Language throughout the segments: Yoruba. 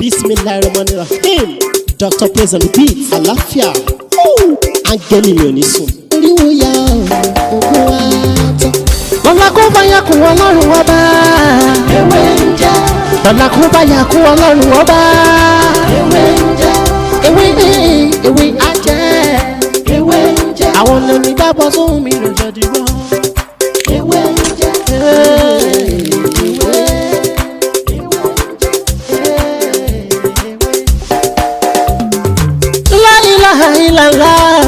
Bismillahir Rahmanir Rahim. Dr. Praise and the beat. Àlàáfíà. Áńgẹ́lì mi ò ní sùn. Oríwo ya ògùn wa tán. Lọ́la kó bá yà kún Ọlọ́run Ọba. Ewé ń jẹ́. Lọ́la kó bá yà kún Ọlọ́run Ọba. Ewé ń jẹ́. Ewé ewé á jẹ́. Ewé ń jẹ́. Àwọn lèmi dábọ̀ sóhun mi rò jọ̀dí wọ́n. Ewé ń jẹ́. Ewé. La ilaha illallah,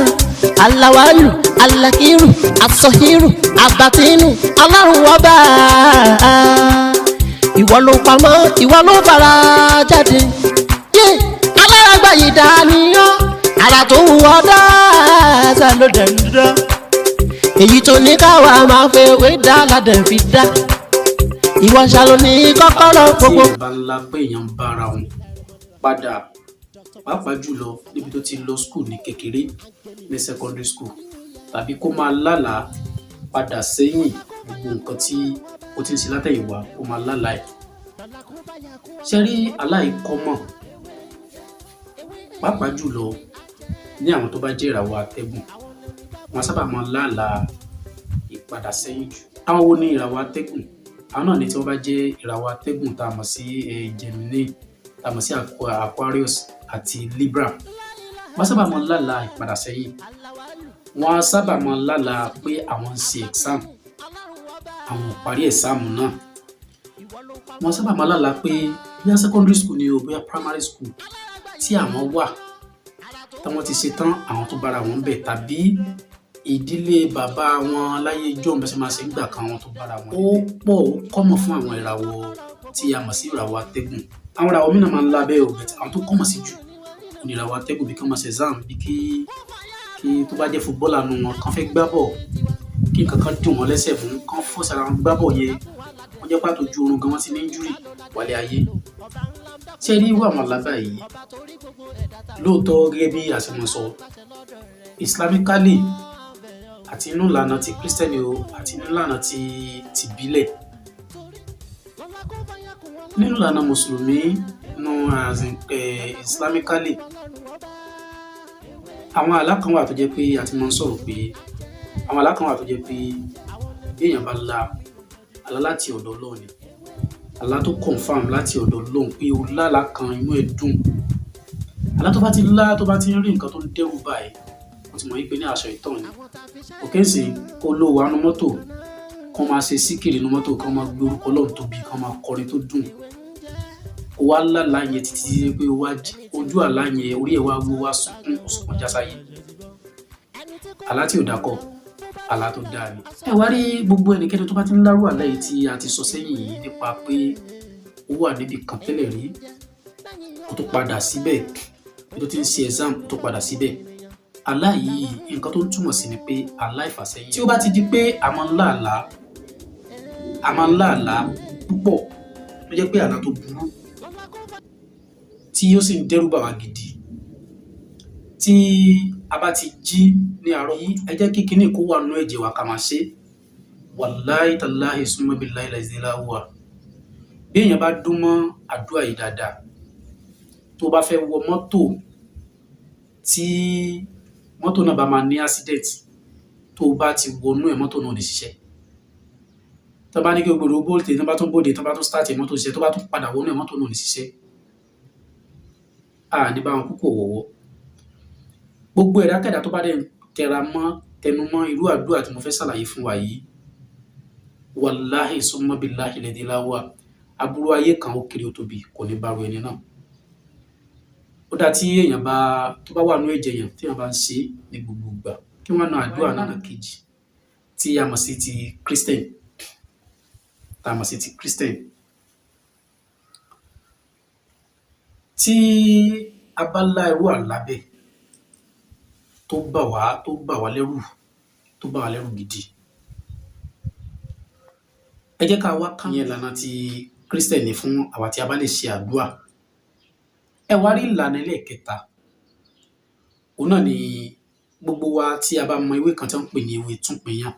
alawalu, alakiru, asọhiru, abatinu, Ọlọ́run Ọba. Ìwọ ló pamọ́, ìwọ ló fara jáde. Yé alárágbá yìí dániyàn, ara tó wù ọ́ dáadáa ló dẹ̀ ń dán. Èyí tó ní káwa máa fẹ́ wé dá ládẹ̀ fi dá. Ìwọ ṣàlò ní kọ́kọ́rọ́ gbogbo. Tí bá ńlá pé èèyàn ń bára òun padà, pàápàá jùlọ níbi tó ti lọ school ní kékeré, ní secondary school, tàbí kó máa lálàá padà sẹ́yìn, gbogbo nǹkan tí ó ti ń ṣe látẹ̀yìnwá, kó máa lálàá ẹ̀. Ṣe rí aláìkọ́mọ̀, pàápàá jùlọ ní àwọn tó bá jẹ́ ìràwọ̀ atẹ́gùn, wọ́n sábà máa lálàá ìpadà sẹ́yìn jù. Àwọn wo ni ìràwọ̀ atẹ́gùn? Àwọn náà ni tí wọ́n bá jẹ́ ìràwọ̀ atẹ́gùn tá a mọ̀ sí Gemini, tá a mọ̀ sí Aquarius àti Libra. Wọ́n sábà máa lálàá ìpadà sẹ́yìn. Wọ́n á sábà máa lálàá pé àwọn ń ṣe exam, àwọn ò parí exam náà. Wọ́n sábà máa lálàá pé bóyá secondary school ni o, bóyá primary school tí àwọn wà táwọn ti ṣe tán, àwọn tó bára wọn bẹ̀, tàbí ìdílé bàbá wọn láyé ijó bẹ́sẹ̀ máa ṣe ń gbà kan, àwọn tó bára wọn. Ó pọ̀, ó common fún àwọn ìràwọ̀ tí a mọ̀ sí ìràwọ̀ atẹ́gùn. Àwọn ìràwọ̀ mìíràn máa ń lábẹ́ ò, but àwọn tó common sí jù ní ìràwọ̀ atẹ́gùn, bí kí wọ́n máa ṣe exam, bí kí tó bá jẹ́ footballer nu wọn kàn fẹ́ gbá bọ̀, kí nǹkan kan dùn wọ́n lẹ́sẹ̀ fún kàn force ara wọn gbá bọ̀ yẹn, wọ́n jẹ́ pàtó ju oorun gan wọ́n ti ní injury wálé ayé. Ṣé rí irú àwọn àlá báyìí? Lóòótọ́, gẹ́gẹ́ bí a ṣe mọ̀ sọ, Islamically àti inú ìlànà ti Christian o, àti inú ìlànà ti tìbílẹ̀, nínú ìlànà Mùsùlùmí nínú, as in, Islamically, àwọn àlá kan wà tó jẹ́ pé a ti máa ń sọ̀rọ̀ pé àwọn àlá kan wà tó jẹ́ pé bí èèyàn bá la àlá láti ọ̀dọ̀ Ọlọ́run ni, àlá tó confirm láti ọ̀dọ̀ Ọlọ́run pé o lálàá kan, inú ẹ̀ dùn. Àlá tó bá ti lá, tó bá ti ń rí nǹkan tó ń dẹ́rù bà ẹ́, o ti mọ̀ wípé ní aṣọ ìtàn ni. Òkè ń kó ló wà nú mọ́tò, kó máa ṣe síkìrì nú mọ́tò, kó máa gbé orúkọ Ọlọ́run tóbi, kó máa kọrin tó dùn, kó wá lálàá yẹn títí pé ó wá ojú àlá yẹn, orí ẹ̀ wá wú, wá sunkún, ó sunkún jásáyé. Àlá tí ò dákọ̀, àlá tó dáa ni. Ẹ wá rí gbogbo ẹnikẹ́ni tó bá ti ń lárú àlá yìí tí a ti sọ sẹ́yìn yìí, nípa pé ó wà níbi kan tẹ́lẹ̀ rí, ó tó padà síbẹ̀, tó ti ń ṣe exam, ó tó padà síbẹ̀, àlá yìí, nǹkan tó ń túmọ̀ sí ni pé àlá ìfàsẹ́yìn. Tí ó bá ti di pé a máa ń lá àlá, a máa ń lá àlá púpọ̀ tó jẹ́ pé àlá tó burú tí ó sì ń dẹ́rù bà wá gidi, tí a bá ti jí ní àárọ̀ yìí, ẹ jẹ́ kí kinní kó wà nínú ẹ̀jẹ̀ wa ká máa ṣe. Wàláhì tàláhì, summa billahi lazi la huwa, bí èèyàn bá dún mọ́ àdúrà yìí dáadáa, tó bá fẹ́ wọ mọ́tò, tí mọ́tò náà bá máa ní accident, tó bá ti wọnú ẹ̀, mọ́tò náà ò ní ṣiṣẹ́. Tó bá ní kí gbogbo bóde, tó bá tún bóde, tó bá tún start ẹ̀, mọ́tò ṣiṣẹ́. Tó bá tún padà wọnú ẹ̀, mọ́tò náà ò ní ṣiṣẹ́. A ní bá wọn kúkú ọ̀wọ̀wọ́. Gbogbo ẹ̀dákẹ́dá tó bá dẹ̀ tẹra mọ́, tẹnu mọ́ irú àdúrà tí mo fẹ́ ṣàlàyé fún wa yìí, wàláhì summa billahi alladhi la huwa, aburú ayé kan, ó kéré, ó tóbi, kò ní bá ru ẹni náà. Ó dáa tí èèyàn bá tó bá wà nínú ẹ̀jẹ̀ èèyàn, tí èèyàn bá ń ṣe ní gbogbo ìgbà, kí wọ́n na àdúrà náà kejì tí a mọ̀ sí ti Christian, tá a mọ̀ sí ti Christian. Tí a bá lá irú àlá bẹ́ẹ̀ tó bà wá, tó bà wá lẹ́rù, tó bà wá lẹ́rù gidi, ẹ jẹ́ ká wá ká ìyẹn ìlànà ti Christian ní fún àwa tí a bá lè ṣe àdúrà. Ẹ wá rí ìlànà ẹlẹ́ẹ̀kẹta, òun náà ni gbogbo wa tí a bá mọ ewé kan tí wọ́n ń pè ní ewé túnpìnyàn.